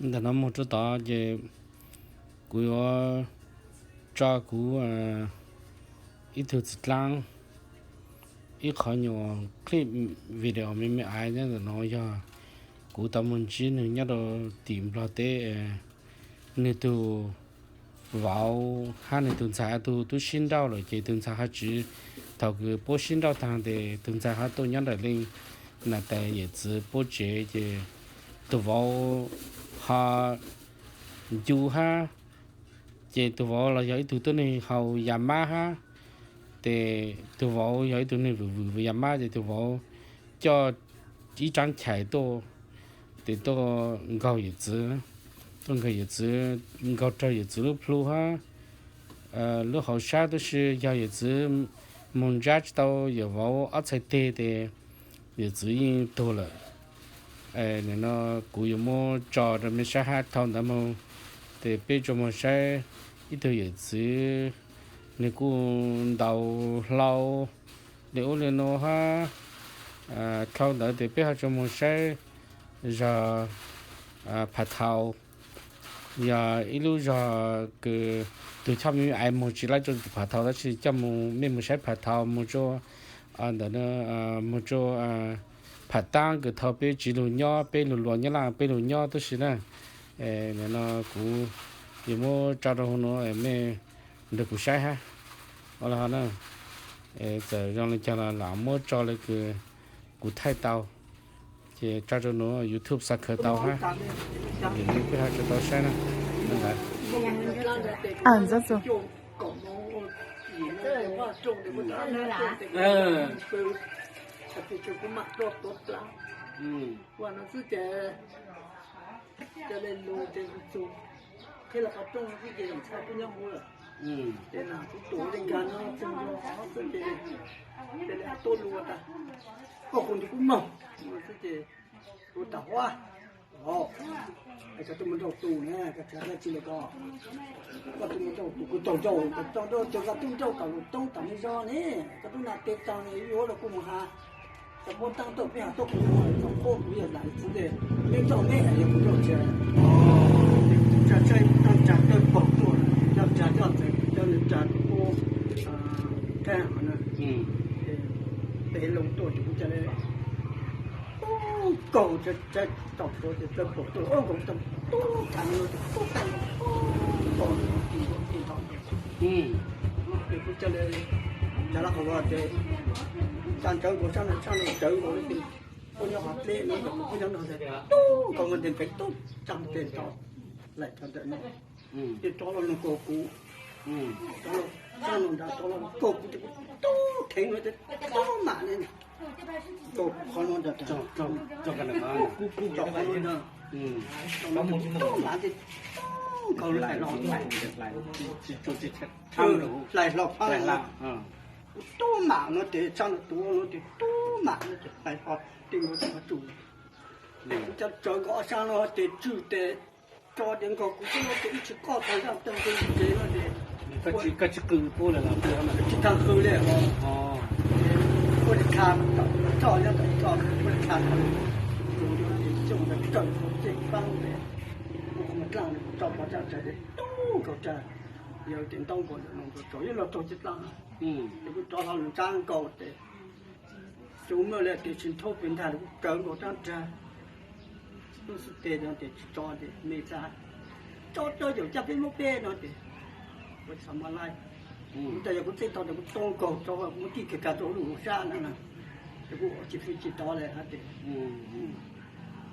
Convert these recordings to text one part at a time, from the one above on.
Ntawm no mus rau tod ces kuv yuav tso kuv ib tug txiv dlaab ib qhov nyuag clip video me me aiv nyob ntawm no yog kuv tau mus ntsib nwg nyob rau tim Nplog teb, nwg tug vauv hab nwg tug ntxhais tug tub sib nrauj lawm ces tug ntxhais ho tsiv, thaum kws puab sib nrauj taag tes tug ntxhais ho tuaj nyob nraim leej nam tais yawm txwv puab tsev ces tug vauv ho ncu hab, ces tug vauv los yog ib tug tuab neeg haus yas mab hab, ces tug vauv yog ib tug neeg vwm vwm yas mab ces tug vauv coj ib tsaab chais tuaj, ces tuaj nkaug yawm txwv, tuaj nkaug yawm txwv, nkaug raug yawm txwv lub plhu hab lub hauv sab, tab sis yog yawm txwv moog ntsab tsi tau yawm vauv ob txhais teg tes yawm txwv yeej tuag lawm. Nim no kuv yuav muab tso rau mej saib hab dhau ntawd moog, ces peb tsuas moog saib ib tug yawm txwv, nwg kuj ntaus hlau li ub li nuav hab. Dhau ntawd tes peb ho tsuas moog saib zog Phav Thau, yog ib lub zog kws tug choj me me aiv moog tsi laib rua Phav Thau, tab sis coj moog mej moog saib Phav Thau moog rua ntawm moog rua Phav Taab kws thaum peb tsiv lug nyob, peb lug luas Nyab Laj peb lug nyob tub si na. Nim no kuv yuav muab tso rau huv nuav mej nrug kuv saib hab. Ua le hov na, txawm zoo le caag los lam muab tso le kws kuv thaij tau, ces tso rau nuav YouTube xa khawv tau hab, ces peb ho tso tau saib na. Ntawd Koj kuv nti kuv moog, kuv tas huab, koj tuaj mus nrauj tus na, koj tsis dab tsi le koj, koj tuaj mus nrauj tus, kuv tsaug ntau, koj tsaug ntau, koj tuaj nrauj tom lub toob tom me zog ne, koj tub na tes taag yuav los kuv mus has, koj muab taab tau peb has tuaj kuv txog qub kuv yog lam txiv tes, meb nrauj meb has yog kuv nrauj tsi, tsa tshaib taab tsa tawb paug tuaj, coj tsa coj ntxawm coj nws tsa kuv thab hov na, peb loo tuaj ces kuv ca le tub nkaus tshaib tau tuaj ces tawb paug tuaj nkaus tub thav tub tag tub nkaus ti nkaus ti nkaus ces kuv ca le tsa lab qhov vaj ces tsa ntsawv nkaus sab no sab no ntsawv nkaus le ces kuv nyob qhov dleb no kuv nyob no tub nkaus tes ntev tub tsa tes nto laim rov ntawm no ces rov los nkaus kuv, rov los sab no nrad rov los nkaus kuv ces kuv tub theev no ces tub mam le nkaus qhov no ntag, tub mam ces tub nkaus laim los hlais hlo phab no, kuv tub mam no ces sab no tuav no ces tub mam no ces hlais hlo tej no ces ho tsum, kuv ca tsawv nkaus ob sab no ces tswm tes tso ces nkaus kuv xwb no ces ib tsis koj tag zaj tag nqi ces no ces tsis tag qw li, ua li kha txoj nyob tom txoj ua li kha tau, ces xyoo ntawd raws hauv tej paab tes kuv qhov muag dlaaj kuv tso pov tsaj tsawv ces tub nkaus tsawv, yog ces ntaub nkaus ntawm no ntawd tsaus yog los raug tsis tau, ces kuv rov hlo lug ntsab nkaus ces tsuas muaj li tes tsis nthub pes ntag li kuv kawg nkaus rab nrag, lub xub tes no ces tsis tso ces me tsa tso rau yaum caj peb muab peb no ces kuv xav muab laij, kuv tas yog kuv txij tau ces kuv tub nkaus tso kuv muab tij kag kag rau lub sab na, ces kuv ua tsis fwj tsis tau li hab ces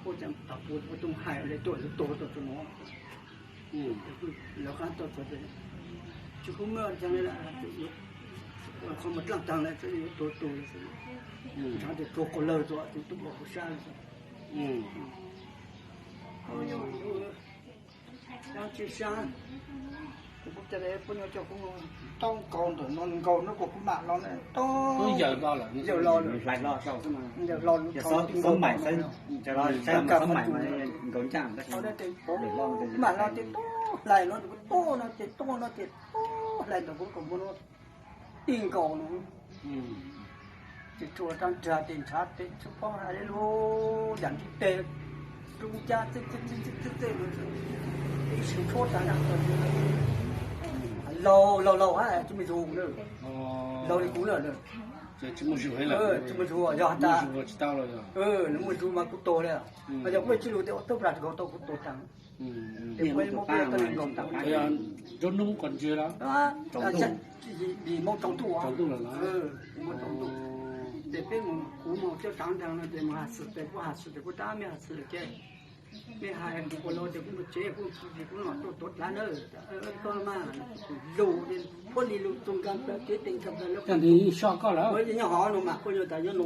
kuv tas kuv tub hais li tuaj yuav tuag tau tsuas no, lawv qab tau tsuas ces tsis kuv muaj qhov muag dlaaj taag li yuav tuag tug li, ntshav ces tuag quas lawg tsuas tub nkaus kuv sab li tsi sab, kuv ca le puab nyob coj kuv tub nkaus ntawm no nkaus no kuv kuv mam los ne, tub yawm los, yawm los, kuv mam los ces tub hlais no ces tub hlais no ces tub nkaus no tij nkaus no, ces tsuas rab nrag ces ntshav ces tshwj poob hab lub yam ntsib teg, Ib sim tshuab tas, laus laus laus, tsis muaj zug na, laus li kuv na, tsis muaj zug, yog tas nws muaj zug mas kuv tuag li. Yog kuv tsis lus tias ua tub plag tsis tau kuv tuag tas. Ces kuv muab kuv tau nkaus tas, mus tsaus ntuj, mus tsaus ntuj. Ces peb mus, kuv mus coj tsav nreeg no ces mus has xwm ces kuv has xwm ces kuv tab me has xwm ces me hais ua los ces kuv mus tsev kuv kuv los tuaj tuav dlav na, koj mas lus puab li lus txog nkaus plaws tsev tes nkaus plaws lawm, nyob hov no mas kuj yog tas nyob no.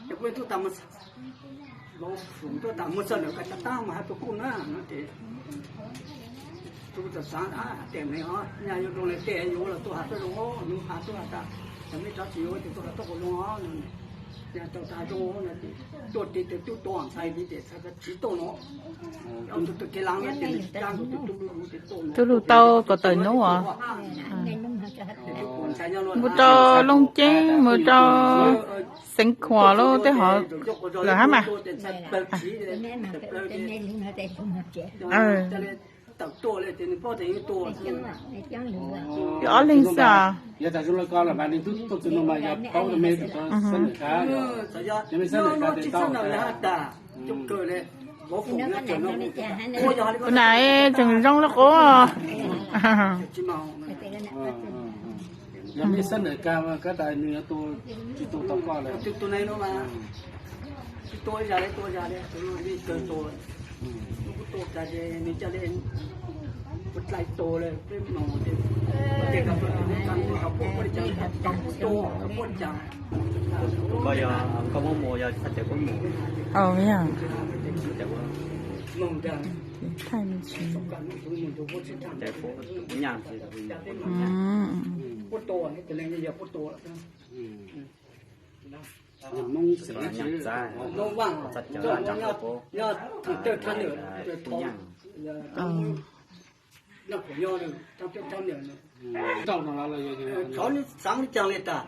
Ces kuv tuaj tas mus, tuaj tas mus xawb ntawm koj cov tab mas hais puas kuj na no ces kuv txawm xav tias nws ho nyaj yuav zoo li tej yuav los tuaj has tuaj zoo, nws has tuaj has tas, thaum me cov tsis yuav ces tuaj has tuaj ua zoo no. Nyaj tau tas zoo no ces tuaj ris tes tub tuaj ntxhais li ces txhais tsis tuaj no. Tus kev lav no ces nws cab nkaus tus tub lub lub ces tuaj no. Tub lub tau kaum tawm hnub os. Mus rau Looj Ceeb, mus rau Xeev Khuam lub tej hov lawm hab mas. Ob leeg xwb os. Kuv nam tseem zoo li qub. Yog mej xab ntawm kag mas koj tas nws yuav tua, tsis tua tau koj lawm. Tsis tua ib zaj li, tua ib zaj li, tua li kawg tua. Kuv tua tas ces nws cia li ua dlaim tua lawm, peb mloog ces, ces koj tua, koj tua li cas, koj tua li cas. Koj yog koj muab mus, yog tsis txhob ces kuv mus. Mloog ntag. Ces kuv, kuv nyaj tsis, kuv mus. Puab tua, tus neeg yog puab tua. Hmoob Vaj, nyob thaj chaw thaj nwam, nyob thaj chaw thaj nwam, thov nws xaav li caag li tas.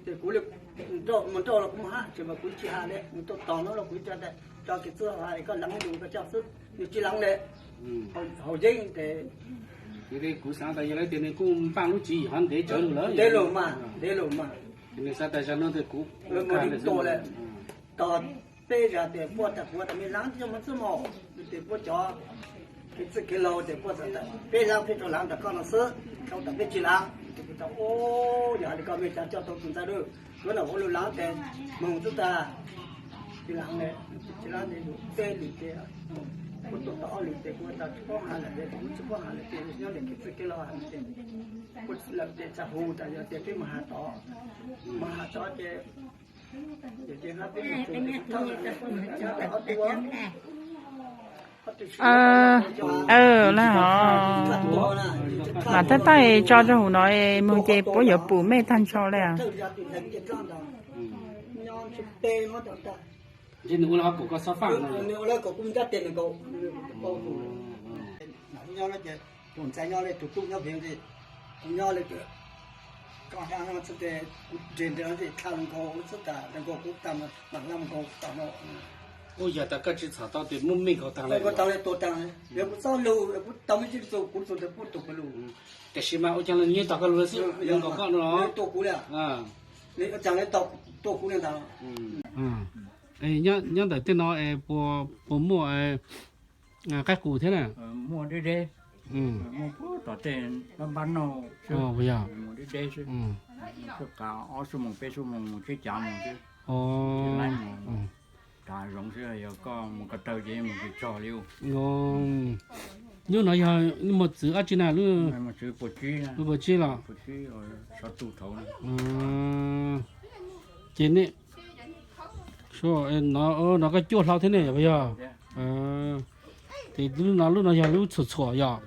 Ces kuv mus nrauj los kuv mus hab, tsis mas kuv tsis has li, nws tuaj tos no los kuv tso, tso kiag xwb, koj lees ib lus koj coj xwb, nws tsis lees li. Haus yeeb ces kuv xaav tas yog lawv tias nws kuj npaj lub tswv yim hov ntev tsawv lug lawm. Ntev lug mas, ntev lug mas. Nws xav tas zag no kuv mus tua lawm. Tos peb zag tes puab tas kuv tas me leej coj mus xwb mog, tes puab cov kev txwj kev laug tes puab tas peb leej peb rov lees tas koj no xwb, thaum tas peb tsis lees. Tes kuv tas, yog li koj mej cov coj tau tus ntxawg lawm, kuv no ua lug lees tes moog xwb tas, tsis lees li, tsis lees li, peb lwm tes, kuv tuaj tau ob lwm tes kuv tas tsis paub has lawm, kuv tsis paub has lawm tes nyob ntawm kev txwj kev laug has tes, kuv lawm tes txhaj hu tas yog tias peb mus has tod, mus has tod ces Mam thawj thawj tso rau hauv no es moog ces puab yuav pum mej tag nrho li. Ntshe nws ua li ho kom koj xob faj no. Tus ntxhais nyob li, tus tub nyob pem, kuv nyob li, koj hab no xwb tes kuv nres nres no ces dlha nkaus xwb tas, nkaus kuv tas, mam nkaus tas no. Ua yog tas koj tsis txhom tau tes muab mej nkaus taag li. Nkaus taag li tua taag, yog kuv txhob lug, kuv tau me ntsis txug kuv txug tes puab tua kuv lug. Tiam sis mas ua caag los nws yeej tos koj lug xwb, nws nkaus koj no. Tua kuv li, nws ua caag li tua kuv li ntag. Nyob ntawm tej no es puas muaj qaib qus thiab na? Muaj deb deb, muaj puag tom tej npab npab noj xwb, mus deb deb xwb. Txuj qas ob xuab moos peb xuab moos mus tsheb cav mus xwb. Laib mus, tav zoov xwb, yog koj mus ko taw ces mus tsis txog li. Lub no yog muag txwv dab tsi na? Lub puas tsib los? Ces ne, no koj cuaj hlau thiab ne, yog puas yog? Ces lub no, lub no yog lub txhuam txhuam yog.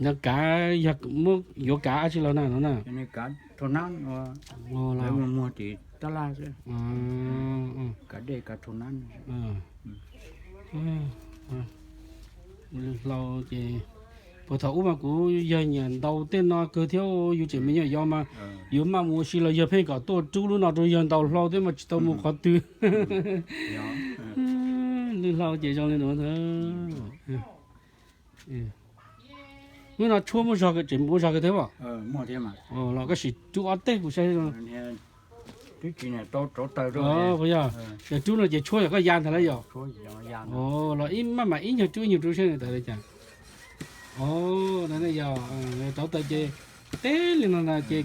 Yog kav, yog muab yuav kav dab tsi los na no na? Kav rau nab, muag tim tab laj xwb. Kav dej kav rau nab. Hlau ces Puag thaum ub mas kuv yawg nyiam ntaus tej no kawg thiab, yus tseem me nyuam yaus mas yus maj mus ua si los yawg pheej kom tuaj rub lub no rau yawg ntaus hlau thiab mas tsis tau mus qhov twg. Lwj hlau ces zoo li no ntag. Lub no tshuab muaj zog, tseem muaj zog kawg thiab as? Los koj sim rub ob teg kuv saib. Twb tsis niam tau rauv taws rau. Yog, yog rub no ces tshuab yog koj ya ntag lauj yog? Los ib maj mam ib nyuag rub ib nyuag rub seb nws tawm li cas. Yog rauv taws ces teb li no na ces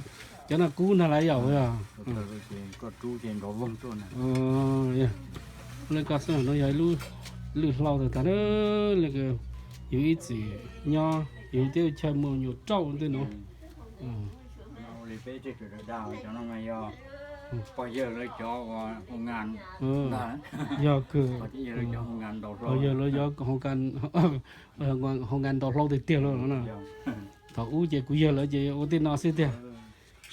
cov no kub ntag lauj yog? Yog. Li koj xwb no yog ib lub lwj hlau tag tag, yus ib txwm nyob yus thiab chaw muaj nyuam rauj ntej no. Pog yawg lawv cov ua hoo nkas ntag. Yog kawg. Pog yawg lawv cov hoo nkas ntaus hlau. Yog lawv cov hoo nkas ntaus hlau tiag tiag lauj no na. Thaum ub ces kuv yawg lawv ces ua tej no xwb tiag.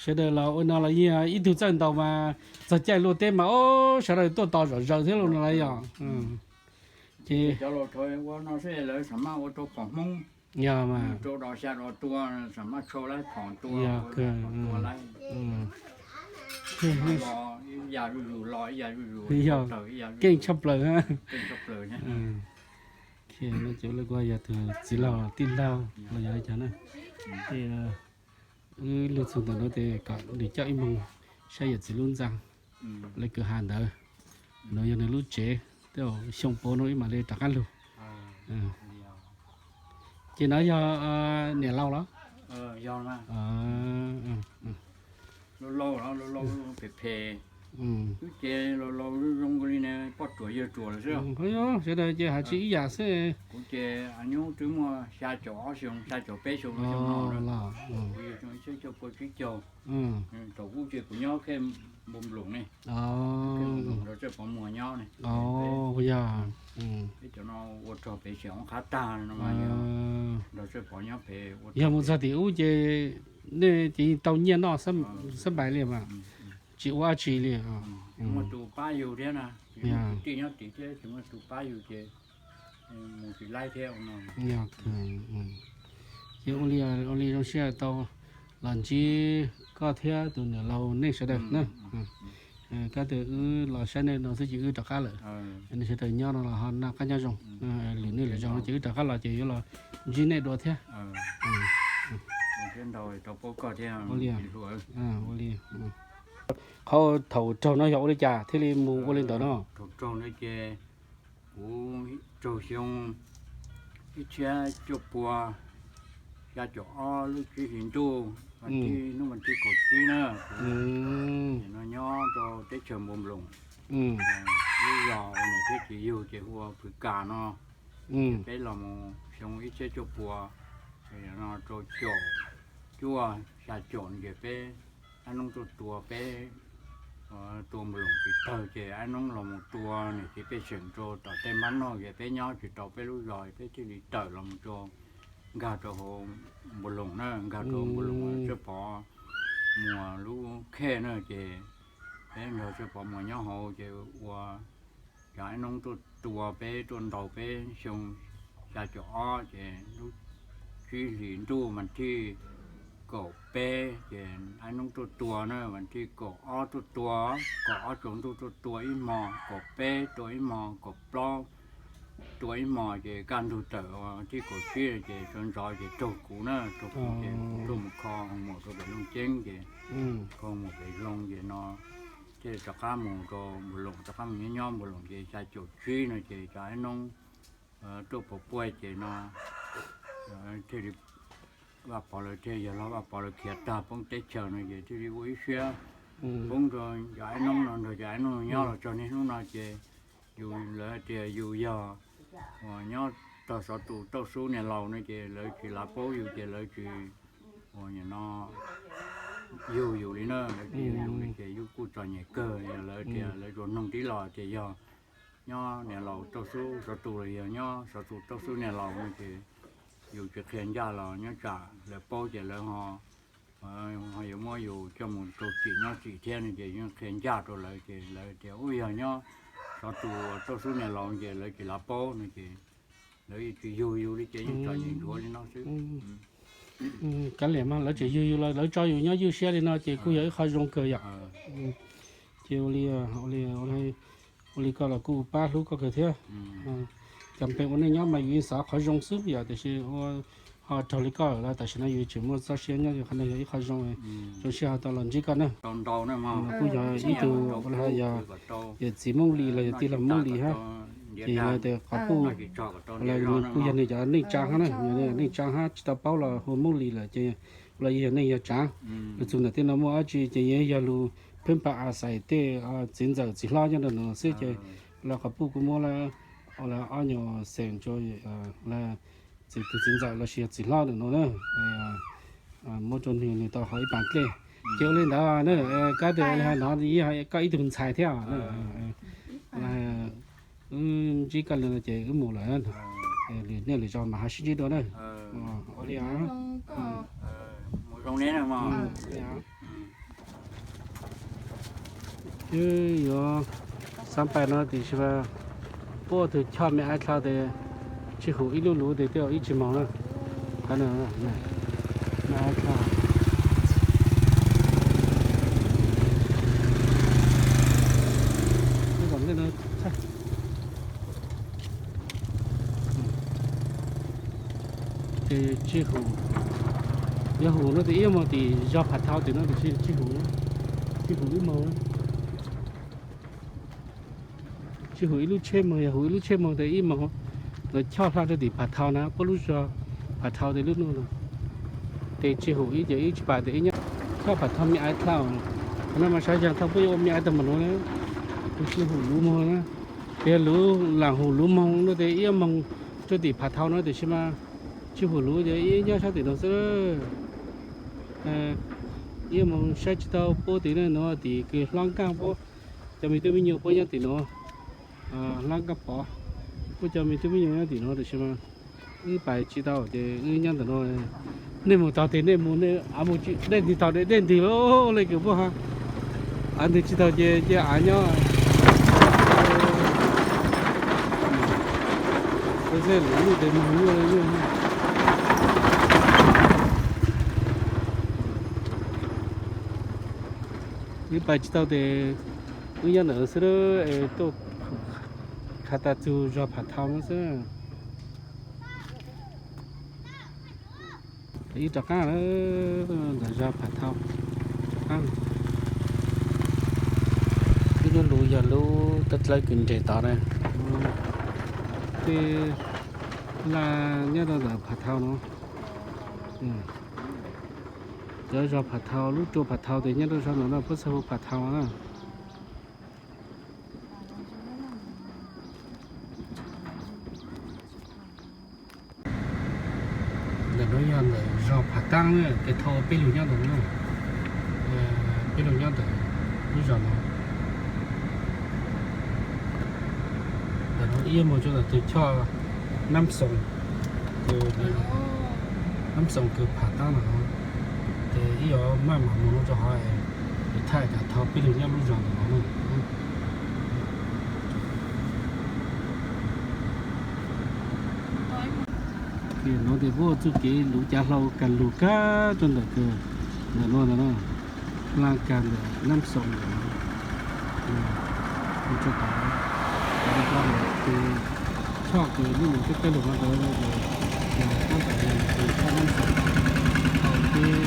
Sawv daws los ua no los yeej ib tug txawj ntaus mas txog caij luaj teb mas o, sawv daws tuaj tos zom zaws thiab lauj no lauj yog. Ces cov laus thaum ua no xwb lawv xam maj ua rau phom Hmoob, yog mas rau dos xya dos tua, xam maj tshau laib phom tua, yog kawg, tua laib. Los ib yam zuj zus, los ib yam zuj zus, yog, taws ib yam zuj keej zus, tshaj plaws. Keej tshaj plaws. Ces lawv kuj yog tus txiv laug tij laug los yog li cas na. Ces wb lug txug ntawm no ces kom nws coj ib moog saib yawm txiv lub ntxa, lawv kwv ha ntawd, no yog nws lub tsev, tej xyoo puav no wb mam li rov qab lug. Ces no yog niam laus los? Laus laus, laus laus phem phem, wb ces laus laus zoo zoo li ne, poj ruam yawg ruam lawm xwb. Sawv daws ces has tsis ib yam xwb. Kuv ces hnub twb muaj xya caum ob xyoo, xya caum peb xyoo no, kuv yawg xyoo ib txhiab cuaj pua tsib caug. Thaum ub ces kuv nyob khej Npoo Nploom ne, nrog Tswj Pov Muas nyob ne. Yog, peb cov no ua rog pem Xiam Oob Qhab tag no, nrog Tswj Pov nyob pem ua. Yog mus txog tim ub ces nej ces tau nyiaj noj xab npais li mas tsis ua dab tsi li. Muaj tus pab yug thiab na, kwv tij nyob tim thiab tsis muaj tus pab yug ces mus tsis laib thiab no. Yog, ces ua li zoo siab tau los ntsib koj thiab tus niam laus nej sawv daws na. Kab twg wb los saib nej no xwb ces wb rov qab lawm. Nej sawv daws nyob no los ho noj qab nyob zoo, lwm hnub lwm zaus no ces wb rov qab los ces yuav los ntsib nej dua thiab. Ua li, ua li. Qhov thaum raug no yog ua li cas thiaj li mus ua li ntawd no? Thaum raug no ces kuv raug xyoo ib txhiab cuaj pua xya caum ob lub tsib hlis ntuj, hnub vas thib kaum tsib na, kuv no nyob rau teb chaws Npoo Nploom, lub zos uas niam thiab txiv yug ces hu ua Phwv Kam no. Peb los mus xyoo ib txhiab cuaj pua no rau caum cuaj xya caum no ces peb ab noob tuaj tua peb, tua Npoo Nploom tsis tawg ces ab noob los mus tua niam txiv pej xeem rau tom tej npab noj ces peb nyob tsis tau peb lub zos, peb thiaj li tawm los mus rau, nkag rau hauv Npoo Nploom na, nkag rau Npoo Nploom Tswj Pov Muas lub khej na ces peb nrog Tswj Pov Muas nyob hauv ces ua, cov ab noob tuaj tua peb, tuaj ntaus peb xyoo xya caum ob ces lub tsib hlis ntuj vas thib kaum peb ces ab noob tuaj tua na, vas thib kaum ob tuaj tua, kaum ob tsaus ntuj tuaj tua ib hmo, kaum peb tua ib hmo, kaum plaub tua ib hmo ces kaj ntug tawm vas thib kaum tsib ces sawv ntxov ces raug kuv na, raug kuv ces kuv tuaj mus kho hoo maum rau pem Looj Ceeb ces kho hoo maum pem Zoo ces no thiaj rov qab mus rau Npoo Nploom, rov qab mus nyob nyob Npoo Nploom ces xya caum tsib no ces cov ab noob tuaj puas puaj ces no thiaj li Vaj Pov lawv thiaj, yawg laus Vaj Pov lawv khiav tag poob teb chaws no ces thiaj li ua ib siab poob rau cov ab noob no, nrog cov ab noob nyob los txog niaj hnub no ces yus, lawv tias yus yog uas nyob tog xov tus tauj xub niam laus no ces lawv tsis lav paub yus ces lawv tsis uas nim no yug yus li na, lawv tsis yug yus li ces yus kuj txom nyem kawg. Lawv tias lawv tsuas noog tib los tias yog nyob niam laus tauj xub xov tus los yog nyob xov tus tauj xub niam laus no ces yus tsis qhia ncaj los nyob tsam lawv paub ces lawv ho yuav muab yus coj mus rau txim nyob txim thiab no ces yus qhia ncaj rau lawv ces lawv tias ub yog nyob xov tus tauj xub niam laus ces lawv tsis lav paub no ces Lawv tsis yug yus li ces yeej tsom ntsuav li no xwb. Kav liam mas lawv tseem yug yus los lawv tso yus nyob ywj siab li no ces kuj yog ib qho zoo kawg yom. Ces ua li, ua li, ua li koj los kuj pab hlub koj kawg thiab. Cov peb ua neej nyob mas yus yeej xav qhov zoo xwb yom, tiam sis ua ho raug li koj lawm los tam sim no yus tseem muaj txoj sia nyob, qhov no yog ib qho zoo, zoo siab ho tau los ntsib koj na. Kuj yog ib tug ua li yog yawm txiv Hmoob Lis los yog tij laug Hmoob Lis hab, ces yog tias qhov puj los nws kuj yog nws cov neej tsaa hab na, neej tsaa hab tsis tau paub los hu Hmoob Lis lawm ces los yog neej yog tsaav. Lug txug ntawm tej no muaj dab tsi ces yog lug pheb pab a xais tej txiv ntxawm txiv hlob nyob rau no xwb ces los qhov puj kuj muab lawv ob nyuag xees rua txiv ntxawm los sis yog txiv hlob ntawm no na, muab rua nws, nws tau hau ib paas dlej. Ces ua li ntawd na, kab tes ua li hais no, koj ib tug ntxhais thiab, wb ntsib koj li no ces wb mus lawm, lwm niaj lwm zaus mas ho sib ntsib dua na. Ua li os. Twb yuav xav pais no tiam sis mas puab tus choj me aiv dlhau tes tsis hum ib lub luv tes twb ib tsis moog na. Qhov no me aiv dlhau tes tsis hum, yog hum no tes ib moog tim zog Phav Thau tim no tes tsis hum, tsis hum ib moog. Tsis hum ib lub tsheb moog, yog hum ib lub tsheb moog tes ib moog lawv choj hla rua tim Phav Thau na, puab lub zog Phav Thau tes lub nuj no. Tes tsis hum ib ces ib tsis pais tes ib nyob choj Phav Thau me aiv dlhau. Qhov no mas sav yog thaum puab yuav ua me aiv tag npaum no na, kuj tsis hum luv moog na. Tes luv lam hum luv moog no tes ib moog rua tim Phav Thau no tiam sis mas tsis hum luv ces ib nyob sab tim no xwb. Ib moog saib tsis tau puab tim no, tim kws hlob nkaaj puab, cov me tub me nyuam puab nyob tim no, hlob nkaaj pov, puab cov me tub me nyuam nyob tim no tiam sis mas wb pais tsis tau ces wb nyob ntawm no. Nej mus tau tes nej mus, nej nteg tau nej nteg lawm, le kws puab ha, av nteg tsis tau ces cia av nyob. Wb pais tsis tau tes wb nyob ntawm xwb, tuaj khav tas txug zog Phav Thau no xwb. Ib rov qaab ntawm zog Phav Thau, rov qaab. Ib lub luv yog lub dlawb kws nres tod na, tej laj nyob rau ntawm Phav Thau no. Cov zog Phav Thau, lub rua Phav Thau tes nyob rau zog ntawm no puab txhaj hu Phav Thau na. Ntawm no yog ntawm zog Phav Taab na, tes thaum peb lug nyob ntawm no, peb lug nyob ntawm lub zog no. Ntawm no ib moog rua ntawm tus choj Naab Xoom, Naab Xoom kws Phav Taab no, ces ib yuav maj mam moog nuav rua hov, es thaij tas thaum peb lug nyob lub zog ntawm no. Tes no tes puab ua txuj kev luv cav hlau kag lug kag rua ntawm kws ntawm no ntawm no, laj kag ntawm Naab Xoom ntawm no. Tes choj kws lub luv teb teb lug hov ntawd, tes yog tab tom yog tes choj Naab Xoom, thaum peb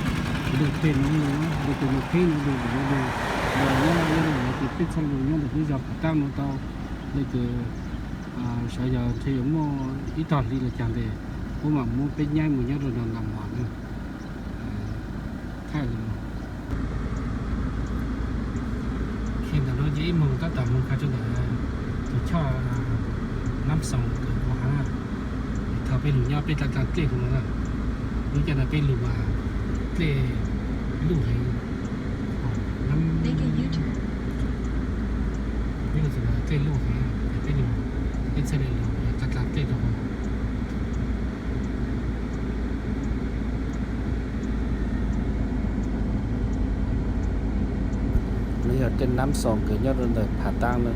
lug peg no, lug tes lug peb no lug lug lug, lug nyob nyob lug tes peb txhaj lug nyob ntawm lub zog Phav Taab no tau, le tes sav yog ntshe yuav muaj ib tog hli los caag tes puab mam muab peb nyab moog nyob rua nrag Nas Mos na. Thaij li no. Ntawm no ces ib moog tab tom moog kag rua ntawm tus choj Naab Xoom kws kuv has, thaum peb lug nyob peb dlaa dlaa dlej huv no na, lub caij no peb lug mas dlej luj heev. Peb lug txug dlej luj heev, peb lug, peb txhaj le lug dlaa dlaa dlej rua huv. Nov yog tej Naab Xoom kws nyob rua ntawm Phav Taab na.